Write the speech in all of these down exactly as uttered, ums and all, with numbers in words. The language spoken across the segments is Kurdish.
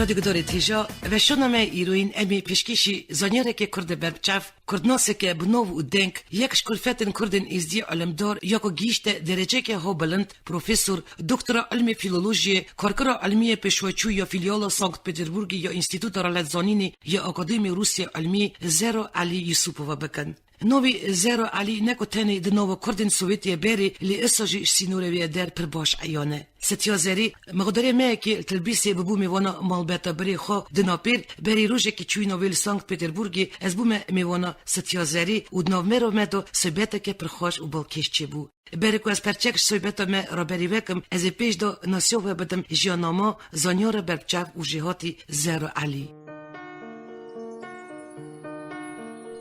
Radyo Gudarê Têja, veşana me îroyîn em ê pêşkêşî zanyarekê Kurd e berbiçav, Kurdnaseke bi nav û deng, yek ji kulfetên Kurdên êzdî elimdar ya ku gihîşte dereceke ha bilind, Profesor, Doktora Ilmê Fîlolojiyê, karkira ilmî yê pêşweçû ya fîlyala Sankt Peterburgê ya Înstîtuta Reletzanînê ya Akademî Rûsya Ilmî Zero Elî Yusupova bikin. Navê Zero Elî ne ku tenê di nava Kurdên Sovyetê berê, lê esa jî ji sînorê wê der pir baş eyan e. Setiya Zerî, mexdarê me yekê li Tilbîsê bibû mêvana malbeta birê xwe. Di napêr, berî rojekî çûyîna wê li Sankt Peterburgê, ez bûme mêvana Setiya Zerî û di nav me re me de sohbeteke pir xweş û balkêş çêbû. Berê ku ez perçek ji sohbeta me re berî vekim, ez ê pêş de nasiya we bidim jiyannama zanyara berbiçav û jêhatî Zero Elî.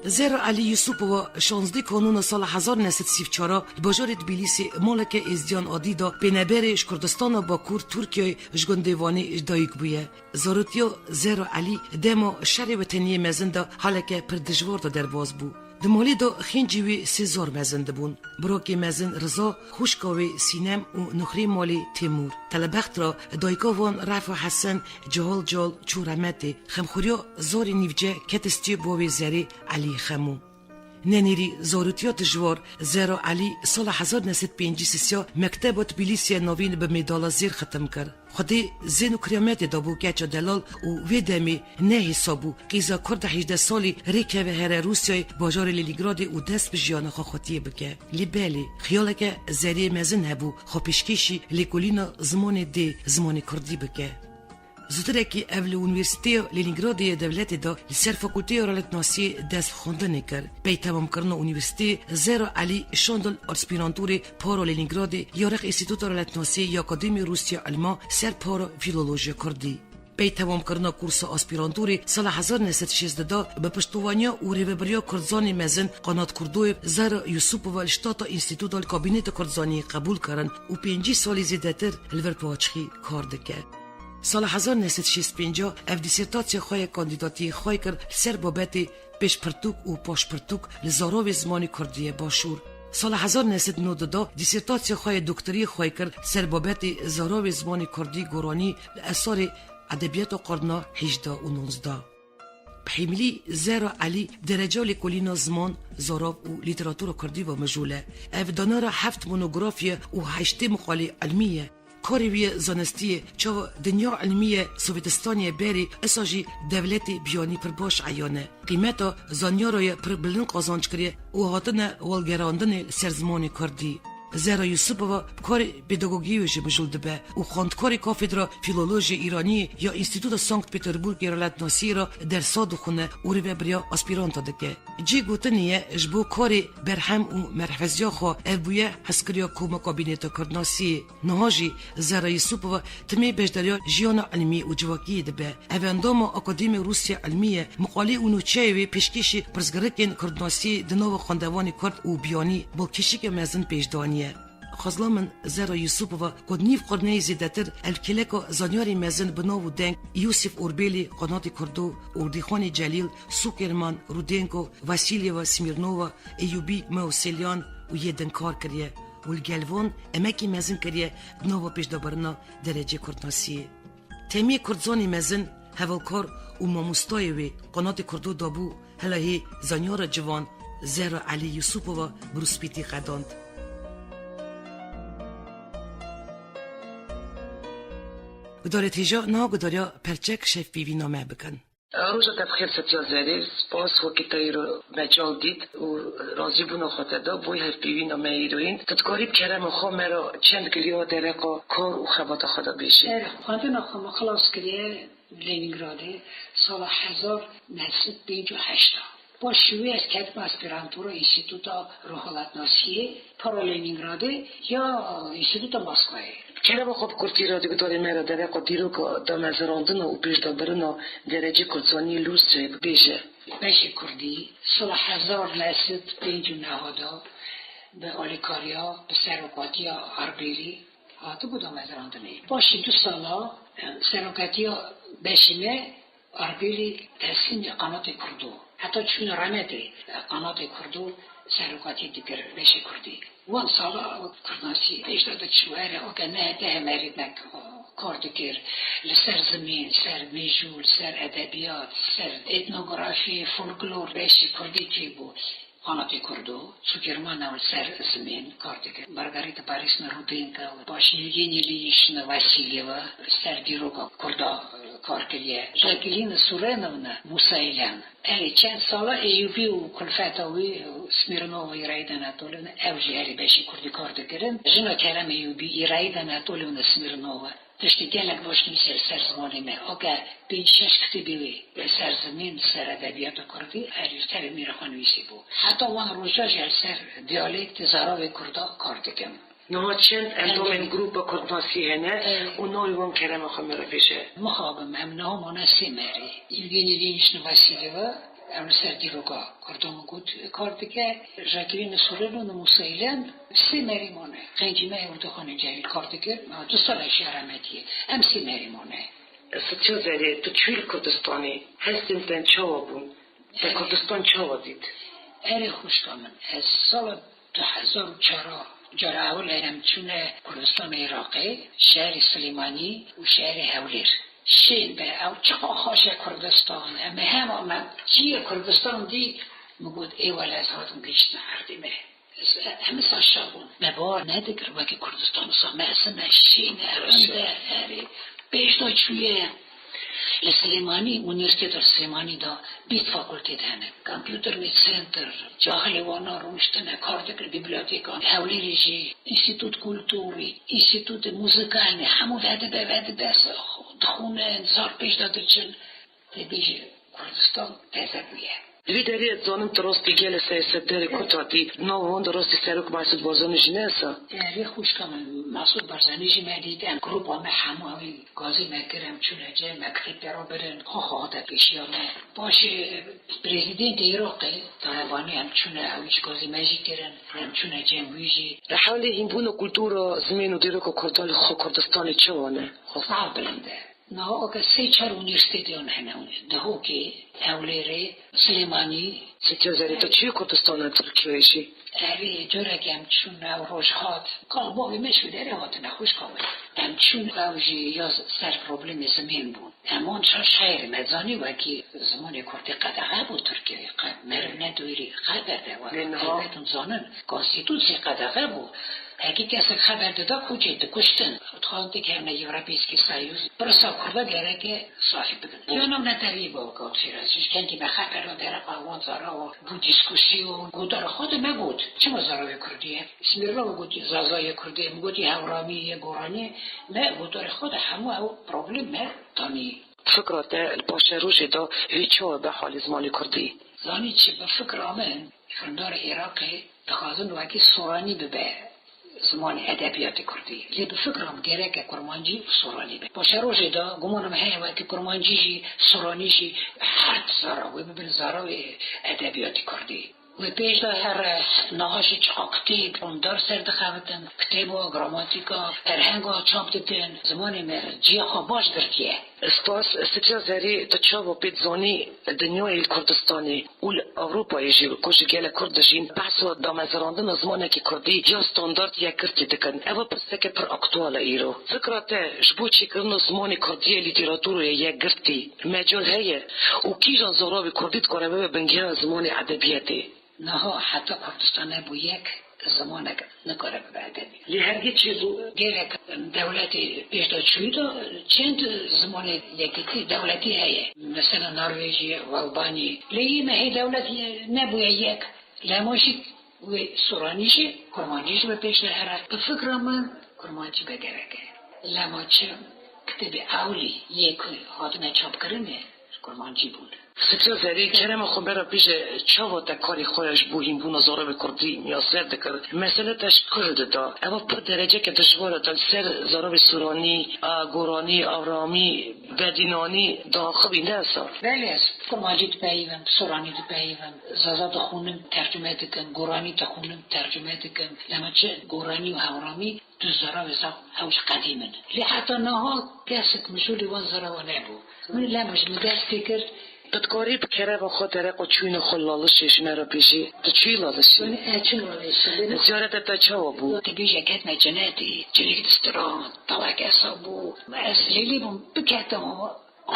Zero Elî Yusupova şazdeh Kanûna sala hezar neh sed sî û çar li bajarê Tbilîsê maleke êzdiyan adî de pêneberê ji Kurdistana Bakur Tirkiyeyê ji gundê Vanê ji dayik bûye. Zarotiya Zero Elî dema şerê weteniyê mezin de haleke pir dijwar de derbas bû. Di malê de xêncî wî sê zor mezin dibûn. Birakê mezin Riza, xwişka wê Sînem û nuxrê malê Têmûr. Telebext re dayika wan Refa Hesen cihal cihal çû remetê. Xemxweriya zarê nîvce kete stiyê bavê Zerê Elî Xemû. Nenêrî zarotiya dijwar, Zero Elî sala hezar neh sed pêncî sisiya mekteba Tbilîsiyê navîn bi medala zêr xitim kir. Xwedê zên û kirametê dabû keça delal û vê demê ne hêsa bû qîza kurda hejdeh salî rêkeve here Rûsyayê bajarê Lenîngradê û dest bi jiyana xwe xwetiyê bike. Lê belê, xiyaleke Zerê mezin hebû xwe pêşkêşî lêkolîna zimanê dê, zimanê kurdî bike. Zûtirekî ev li Unîversîteya Lenîngradê yê dewletê de li ser Fakulteya Rewletnasiyê dest bi xwendinê kir. Pey temamkirina unîversîteyê, Zero Elî şandin aspîrantorê Para Lenîngradê ya rex Înstîtuta Rewletnasiyê ya Akademî Rûsya Elma ser para fîlolojiya kurdî. Pey temamkirina kursa aspîrantorê sala hezar neh sed şêst de bi piştovaniya û rêvebiriya kurdzanê mezin Qanat Kurdoyev, Zero Yusupova li ştata înstîtuta li kabîneta kurdzaniyê qebûl kirin û pêncî salî zêdetir li vir paçxî kar dike. Sala hezar neh sed şêst pênc ev dîsertasiya xwe ya kandîdatiyê xwey kir li ser babetê pêşpirtûk û paşpirtûk li zarovê zimanê kurdî yê Başûr. Sala hezar neh sed nod de dîsertasiya xwe ya doktoriyê xwey kir li ser babetê zarovê zimanê kurdî goranî li esarê edebiyata qarna hejdeh û nozde. Bi hêmilî Zero Elî dereca lêkolîna ziman, zarov û lîteratura kurdî ve mijûl e. Ev danara heft monografiye û heştê miqalê ilmî ye. Karê wî yê zanistî yê çawa dinya ilmî yê Sovêtistanê yê berê, esa jî dewletê biyanî pir baş eyan e. Qîmeta zanyara ye pir bilind qazanc kiriye û hatine welgerandinê li ser zimanê kurdî. Zehra Yusupova bi karê pedagogiyê wê jî mijûl dibe û xwendkarê kafedra fîlolojiyê îraniyê ya Înstîtuta Sankt Peterburgê Rewletnasiyê re dersa dixwine û rêvebiriya aspîranta dike. Cihê gotinê ye, ji bo karê berhem û merhezîya xwe ev bûye hezkiriya koma kabîneta kurdnasiyê. Niha jî Zehra Yusupova timê beşdariya jiyana ilmî û civakiyê dibe. Ev endama Akademîya Rûsya Ilmî ye, miqalê û nûçeyê wê pêşkêşî pirsgirêkên kurdnasiyê di nava xwendevanê kurd û biyanî balkêşîke mezin pêş daniye. Xwezla min Zehra Yusupova ku nîv qirneyê zêdetir ev kêleka zanyarê mezin bi nav û deng Yûsif Orbêlî, Qanatê Kurdo, Ordîxanê Celîl, Sûkêrman, Rudenko, Vasîlyeva, Smîrnova, Eyûbî, Mewselyan û yê din kar kiriye û li gel van emekî mezin kiriye di nava pêşdabirina derecê kurdnasiyê. Temiyê kurdzanê mezin, hevalkar û mamostayê wê Qanatê Kurdo dabû, hela hê zanyara ciwan Zehra Elî Yusupova bi rûspîtî qedand. Gudarê têja niha gudariya perçek şevpêvîna me bikin. Roja te bi xêr Setiya Zerê, spas wekî te îro mecal dît û razîbûna xwe te da bo hevpêvîna me îroyîn. Tu dikarî bi kerema xwe me re çend giliya dereqa kar û xebata xwe de bêjî? Xwendina xwe me xilas kiriye Lenîngradê sala hezar neh sed pênc û heşt a. Paşî wê ez ketime aspîrantura Înstîtuta Rojhilatnasiyê, Para Lenîngradê ya Înstîtuta Moskvayê. Kerema xwe bi kurtî radyogudarê me re dereqa dîroka damezirandina û pêşdabirina derecê kurdzanî li Rûsyayê bibêje. Beşê kurdî sala hezar neh sed pênc û neh de bi alîkariya, bi serokatiya Arbêlî hatibû damezirandinê. Paşî du sala, e, serokatiya beşê me Arbêlî teslîmê Qanatê Kurdo, heta çûna remetê, e, Qanatê Kurdo serokatî dikir beşê kurdî. Wan sala kurdnasî pêş de diçû here, oke ne hete hemerî mek, o, kar dikir. Li ser zimên, ser mejû, li ser edebiyat, ser etnografî, folklor beşî kurdî çêbû. Xanatê Kurdo, çû Germana û li ser zimên kar dikir. Margarita Parisna Rudenka û paşê Yevgeny Ilyich Vasilyeva li ser dîroka kurda, e, kar kiriye. Jacqueline Surenovna Musailan. Erê, çend sala Eyûbî û kulfeta wî û Smirnova Îraîda Anatolîevna, ew jî erê beşî kurdî kar dikirin. Jina Kerem Eyûbî, Îraîda Anatolîevna Smirnova, tiştê gelek baş nivîsî li ser zimanê me. Ake pênc şeş kitêbê wê li ser zimên, li ser edebiyata kurdî, her ji tevî mêra xwe nivîsîbû. Heta wan roja jî li ser diyalektê zaravê kurda kar dikin. Niha çend endamên Endamên. Grupa Kurdnasî hene Evet. Û navê wan kerema xwe me re bêje. Mixabin em niha mane sê merî. Yevgeny Ilyich Vasilyeva, ew li ser dîroka kurdan got kar dike. Jacqueline Surenovna Musailan, sê merî mane. Qencî me ewdixanê cehîl kar dike. Ma du sala jî rehmetiyê. Em sê merî mane. Sitya Zerê, tu çûyî li Kurdistanê? Hestên te çawa bûn? Te Erê. Kurdistan çawa dît? Erê xwişka min, ez sala du hezar û çar cara ewil em çûne Kurdistanê Iraqê, şehrê Silêmanî û şehrê Hewlêr. Şên be ew çiqa xweş e Kurdistan, em ê hema me çiyê Kurdistan dî, min got, ê wele ez hatim gihiştime erdê me. Ez, e, hemî sa şa bûn. Me bawer nedikir wekî Kurdistan wisa me esime şên e, rind e, erê. Pêş de çûye. Li Silêmanî, Unîversîteta Silêmanî de bîst fakultêt hene. Computer Center, cahilê wana rûniştine, kar dikir, bibliyotêka Hewlêrê jî, Înstîtût Kulturî, Înstîtûtê Muzîka hene, hemû vedibe, vedibe, dixwînin, zar pêş de diçin. Tê bêjî Kurdistan teze bûye. Di vî derê ez dizanim tu rastî gelê serê ser derê Kurd hatî. Nava wan de rastî Serok Mesûd Barzanî jî ne esa? Erê xwişka min, Mesûd Barzanî jî me dît, em grupa me hemû ew ê gazî me kir, em çûne cem, me kitêb pê re birin, xwe xwe hate pêşiya me. Paşê prezîdentê Iraqê, Talebanî, em çûne, ew jî gazî me jî kirin, em çûne cem wî jî. Li hewlê hînbûna kultura, zimên û dîroka kurdan li xwe Kurdistanê çawa ne? Xwe zaf bilind e. Niha oke sê çar unîversîteteyan hene, Dihokê, Hewlêrê, Silêmanî. Sitya Zerê, tu çûyî Kurdistana Tirkiyeyê jî? Erê, careke em çûn ew roj hat. Kal bavê me ji derê hatine, xwişka min. Em çûn ew jî ya ser problemê zimên bûn. Em wan çar şairê me zanî wekî zimanê kurdî qedexe bû Tirkiyeyê. Qe-, meriv nedûrî qe berde we. Lê niha? Elbet hûn zanin, konstîtûsî qedexe bû. Heke kesek xeber dida, koçê dikuştin. Dixwazin têkevine Ewropeyskî Soyuz. Pirsa Kurda gereke sahîb bikin. Ya nav ne terî bawka Şîraz. Ji kenkî me xeber da dereqa wan zara û bû dîskûsyon. Gotarê xwe de me got. Çima zaravê Kurdî ye? Smirnova gotî Zazayê Kurdî ye. Min gotî Hewramî ye, Goranî ye. Me gotarê xwe de hemû ew problem me tanî. Fikra te li paşerojê de wê çawa be halê zimanê Kurdî? Zanî çi, bi fikra min, hûndarê Iraqê dixwazin wekî Soranî bibe zimanê edebiyatê Kurdî. Lê bi fikra min gereke Kurmancî û Soranî be. Paşerojê de gumanim heye wekî Kurmancî jî, Soranî jî her di zara wê bibin zaravê edebiyatê Kurdî. Wê pêş de here, niha jî çiqa kitêb, hûndar ser dixebitin, kitêba, gramatîka, ferhenga çap dikin, zimanê me ciya xwe baş girtiye. Spas. Sitya Zerî, tu çawa pê dizanî dinyayê li Kurdistanê û li Ewropayê jî ku ji gelek Kurd dijîn behsa damezirandina zimanekî Kurdî ya standard yekgirtî dikin? Ev pirseke pir aktual e îro. Fikra te ji bo çêkirina zimanê Kurdî yê lîteraturê yekgirtî mecal heye û kîjan zaravê Kurdî dikare bibe bingeha zimanê edebiyatê? Niha heta Kurdistan nebû yek, zimanek nikare bibe edebî. Lê hergê çêbû. Gelek dewletê pêş de çûyî de çend zimanê yekîtî dewletî heye. Mesela Norvêjî, Albanî. Lê yê me hê dewlet nebûye yek. Lema jî wê Soranî jî, Kurmancî jî bi pêş de here. Bi fikra min Kurmancî be gerek e. Lema çi? Kitêbê ewlî yê ku hatine çapkirinê, Kurmancî bûn. Sitya Zerî, kerema xwe bera bêje, çawa te karê xwe ya ji bo hînbûna zaravê kurdî miyaser dikir? Mesele te ji ku re dida? Eva pir dereceke dijwar e, te li ser zaravê soranî, a, goranî, avramî, bedînanî diaxivî, ne wisa? Belê, ez kurmancî dipeyivim, soranî dipeyivim, zaza dixwînim, tercume dikim, goranî dixwînim, tercume dikim. Lema çi goranî û hewramî, du zerevê zaf ew ji qedîm in. Lê heta niha kesek mijûlî wan zereva nebû. Min lem ji min dest pê kir, Tu dikarî bi kerema xwe dereqa çûyîna xwe Lalişê ji me re bêjî? Tu çûyî Lalişê? Min ez çûm Lalişê. Ziyaret te çawa bû? Dibêje ketme cenetê, cinik distiran, tawek esa bû. Ez lêlî bûm, biketim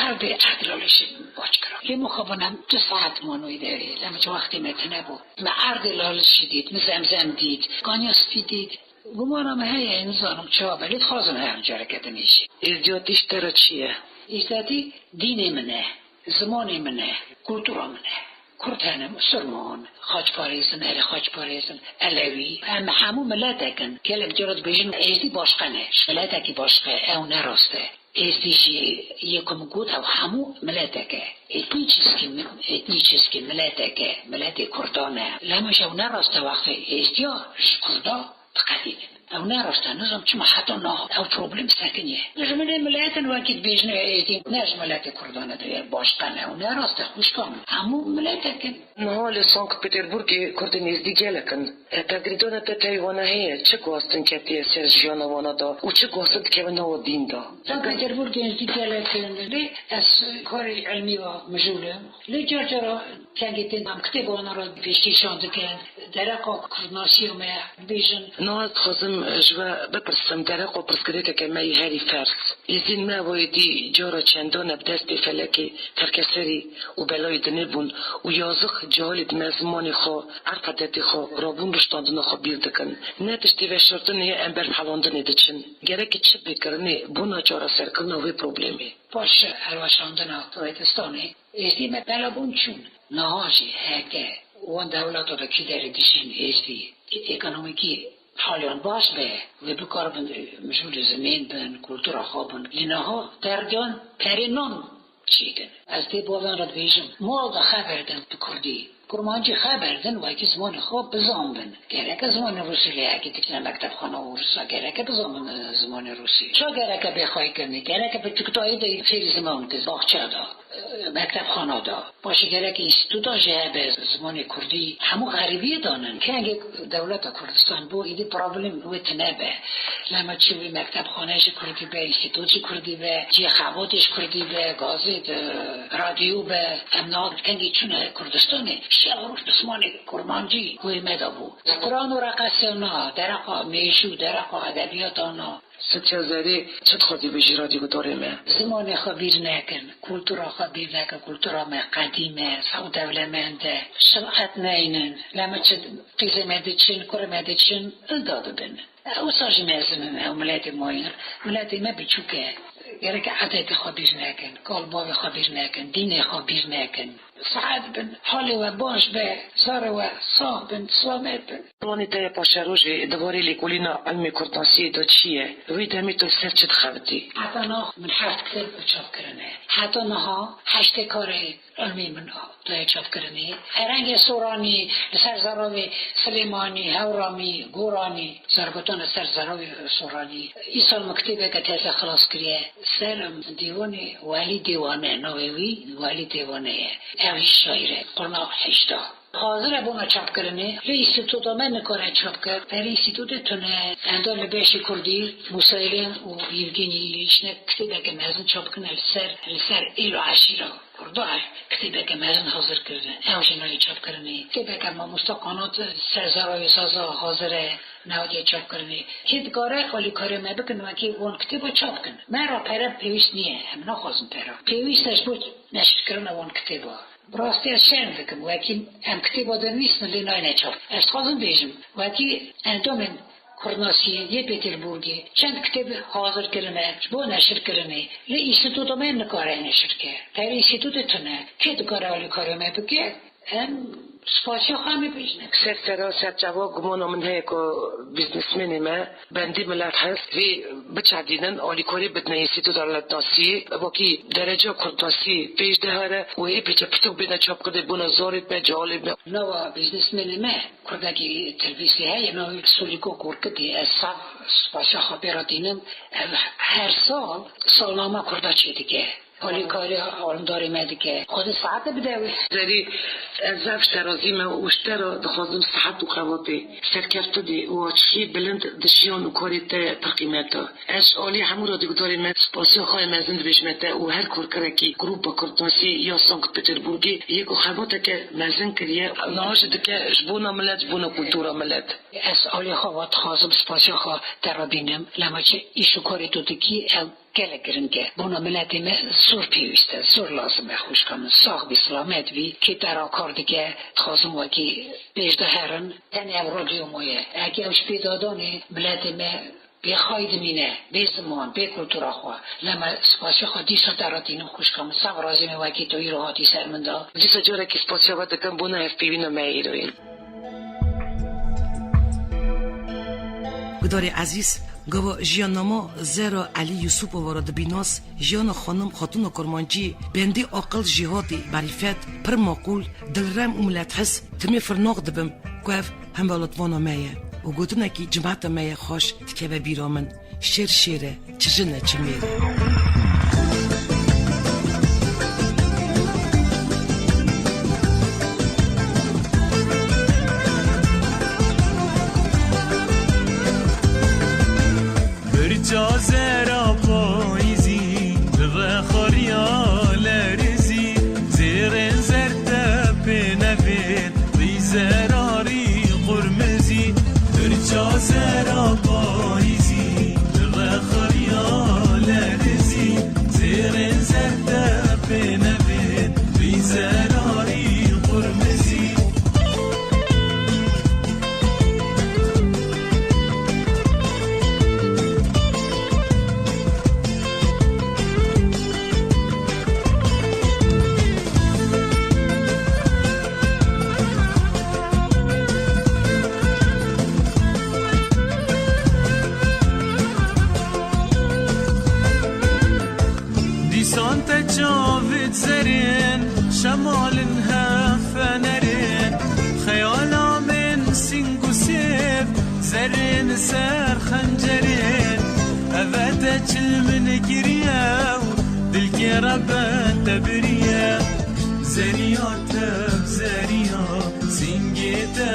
erdê, erdê Lalişê baş kira. Lê min xwe bûnem du saet man wê derê, lem ji wextê me tune bû. Me erdê Lalişê dît, min Zemzem dît, Kanya Spî dît. Gumana min heye, nizanim çawa be, lê dixwazim her careke din êşî. Êzdiya tîş te re çi ye? Êzdiyatî dînê min e, zimanê min e, kultura min e. Kurd hene, musulman, xaçparêz in, erê xaçparêz in, elewî. Em hemû miletek in. Gelek cara dibêjin êzdî başqe ne. Miletekî başqe, ew ne rast e. Êzdî jî yê ku min got ew hemû miletek e. Etnî çiskî mi-, etnî çiskî miletek e. Miletê kurdan e. Lema ji ew ne rast e wextê êzdiya ji kurda diqedînin. Ew ne rast e, nizam çima heta niha ew problem sekiniye. Ji min ê miletin wekî dibêjin êzdî ne ji miletê kurdan e, dibê başqe ne. Ew ne rast e, xwişka min. Hemû miletek in. Niha li Sankt Peterburgê Kurdên Êzdî gelek in. E, tevgerîdana te tevî wana heye? Çi guhastin ketiye ser jiyana wana de û çi guhastin dikevin nava dîn de? Sankt Peterburgê Êzdî gelek in. Lê ez karê ilmî ve mijûl im. Lê car cara kengê tên em kitêba wana re pêşkêşan dikin. Dereqa kurdnasiya me bêjin. Niha ez dixwazim ji we bipirsim, dereqa pirsgirêkeke me yê herî ferz. Êzdîn me ewayê dî cara çendan e bi destê felekê terkeserî û belayê dinê bûn û yazix cahilê di me zimanê xwe, erf edetê xwe, rabûn rûştandina xwe bîr dikin. Ne tiştê veşartinê ye, em ber helandinê diçin. Gerek çi bê kirinê bona çareserkirina wê problemê? Paş hilweşandina Kurdistanê, êzdî me bela bûn çûn. Niha jî heke wan dewleta de kî derê dijîn êzdî, kî ekonomîkî haliyan baş be, wê bikaribin mijûlê zimên bin, kultura xwe bin. Lê niha derdiyan perê nan çêkin. Ez dê bavan re dibêjim, mal de xeber din bi kurdî. Kurmancî xeber din, wekî zimanê xwe bizanbin. Gereke zimanê rûsî lê heke diçine mektebxana û rûsa gereke bizanbin, e, zimanê rûsî. Ça gereke bê xweykirinê? Gereke bi çiktayî de fêrî ziman kir, baxçe de, e, mektebxana de. Paşê gereke înstîtuta jî hebe zimanê kurdî. Hemû xerîbiyê danin. Kengê dewleta Kurdistan bû, îdî problem wê tune be. Lema çi wê mektebxane ji kurdî be, înstîtût ji kurdî be, cihê xebatê ji kurdî be, gazêt, e, radyo be. Em niha kengê çûne Kurdistanê, şev roj bi zimanê kurmancî wê me de bû. Quran û reqesiyana, dereqa mêjû, dereqa edebiyatana. Sitya zerê çi dixwazî bêjî radyogudarê me? Zimanê xwe bîr nekin, kultura xwe bîr nekin, kultura me qedîm e, ew dewlemend e. Şilqet neynin, lema çi qîzê me diçin, kurê me diçin, ilda dibin. Wisa jî mezin in ew miletê mayîn. Miletê me biçûk e. Gerek edetê xwe bîr nekin, kal bavê xwe bîr nekin, dînê xwe bîr nekin. Saet bin, halê we baş be, zarê we sax bin, silamet bin. Planê te ya paşerojê di warê lêkolîna ilmê kurdnasiyê de çi ye? Wê demê tu li ser çi dixebitî? Heta niha min heft kitêb çap kirine. Heta niha heştê karê ilmî min daye çapkirinê. Herengê Soranî, li ser zaravê Silêmanî, Hewramî, Goranî, zargotan li ser zaravê Soranî. Îsal min kitêbeke teze xilas kiriye. Ser dîwanê Welî Dêwane, navê wî Welî Dêwane ye. Ew jî şaîr e. Qurna heşta. Hazir e bona çapkirinê. Lê înstîtuta me nikare çap kir. Berê înstîtutê tune. Enda li beşê kurdî, Mûsa Êlên û Yevgenî Îlîç ne kitêbeke mezin çap kirine li ser, li ser êl û eşîra. Kurda kitêbeke mezin hazir kirine. Ew jî nayê çapkirinê. Kitêbeke mamosta Kanat ser zarayê Zaza hazir e, nehatiye çapkirinê. Kê dikare alîkarê me bikin, wekî wan kitêba çap kin. Me re pere pêwîst niye, em naxwazin pere. Pêwîst e ji bo neşirkirina wan kitêba. Bi rastî ez şerm dikim, wekî em kitêba dinivîsin lê nayne çap. Ez dixwazim bêjim, wekî endamên Kurdnasiyê yê Pêterburgê çend kitêb hazir kirine ji bo neşirkirinê, lê înstîtuta me nikare neşir ke. Pere înstîtutê tune. Kê dikare alîkarê me bike? Em spasiya xwe em ê bêjine. Ser sera ser çava gumana min heye ku bîznesmenê me bendî milet hest vê biçerdînin, alîkarî bidine Înstîtuta Miletnasiyê, wekî dereca Kurdnasiyê pêş de here û ê pêçe pirtûk bêne çapkirinê bona zarê me, cehalê me. Nava bîznesmenê me. Kurdekî Tilbîsê heye, navê wî Soliko Korkitî, ez sax spasiya xwe pê re tînim. Ev her sal salnama kurda çêdike. Alîkarî alîndarê me dike. Xwedê sihetê bide wî. Zerî, ez zaf ji te razî me û ji te re dixwazim sihet û qewatê, serkeftibî û aştiyê bilind di jiyan û karê te teqîme te. Ez ji alî hemû radyogudarê me spasiya xwe ya mezin dibêjime te û her karkerekî Grûpa Kurdnasî ya Sankt Peterburgê yê ku xebateke mezin kiriye, niha jî dike ji bona milet, ji bona kultura milet. Ez alî xwe ve dixwazim spasiya xwe te re bînim, lema çi îş û karê tu dikî ew gelek giring e. Bona miletê me zor pêwîst e, zor lazim e xwişka min. Sax bî, silamet bî, kê te re kar dike, dixwazim wekî pêş de herin, tenê ev radyo maye. Eke ew ji pê dadanê miletê me bê xay dimîne, bê ziman, bê kultura xwe. Lema spasiya xwe dîsa te re tînim xwişka min. Sax razî me wekî tu îro hatî ser min de. Dîsa carekî spasiya we dikim bona hevpeyvîna me îroyîn. Gudarê ezîz, gava jiyannama Zehra Elî Yusupova re dibî nas, jiyana xanim xatûna kurmancî, bendê aqil jêhatî, merîfet, pir maqûl, dilrem û milethiz, timê firnax dibim ku ev hemwelatwana me ye û gotinekî cimeta me ye xweş dikeve bîra min. Şêr şêr e, çi jin e, çi mêr e. Birca zera payîzî, vexariya lerizî, zêrên zer te pê nevên. Rîzerarî qurmizî, birca zera payîzî, vexariya lerizî, zêrên zer te pê nevên, rîzerarî qurmizî. Dîsan te çavit zerên, şemalin hev fenerên, xeyala min sîng û sêv, zerên ser xencerên. Eve te çil min kiriye û dilkê rebe te biriye. Zeriya te, zeriya sîngê te.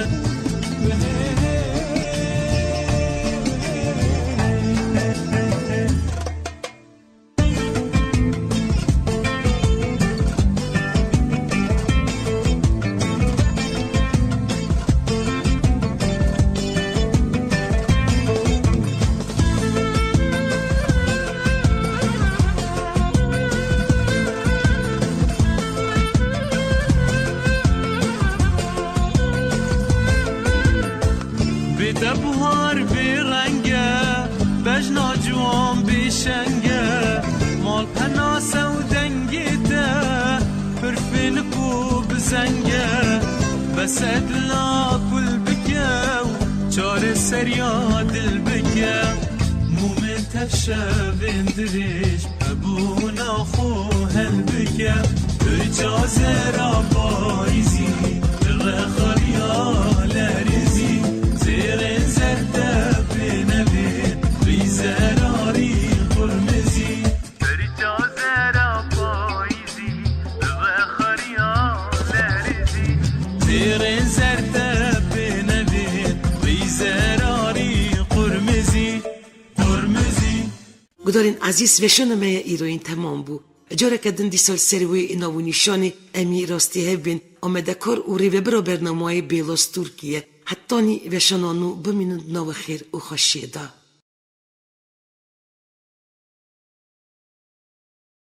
Bê te buhar bê reng e, bejna ciwan bê şeng e, malpena se û dengê te, pir fênik û bi zeng e, bes e dila kul bike û çareseriya dil bike. Mûmên tev şevên dirêj, hebûna xwe hel bike. Birca zera payîzî, rexariya lerizî, zêrên zer te pê nevê, rîzerarî qurmizî. Birca zera payîzî, rexariya lerizî, zêrên zer te pê nevê, rîzerarî qurmizî. Qurmizî. Gudarên ezîz, veşana me ya îroyîn temam bû. Careke din dîsa li ser wê navûnîşanê em ê rastî hev bên. Amadekar û rêvebira bernamayê Bêloz Tirkî ye. Hetanî veşana nû bimînin di nava xêr û xweşiyê de.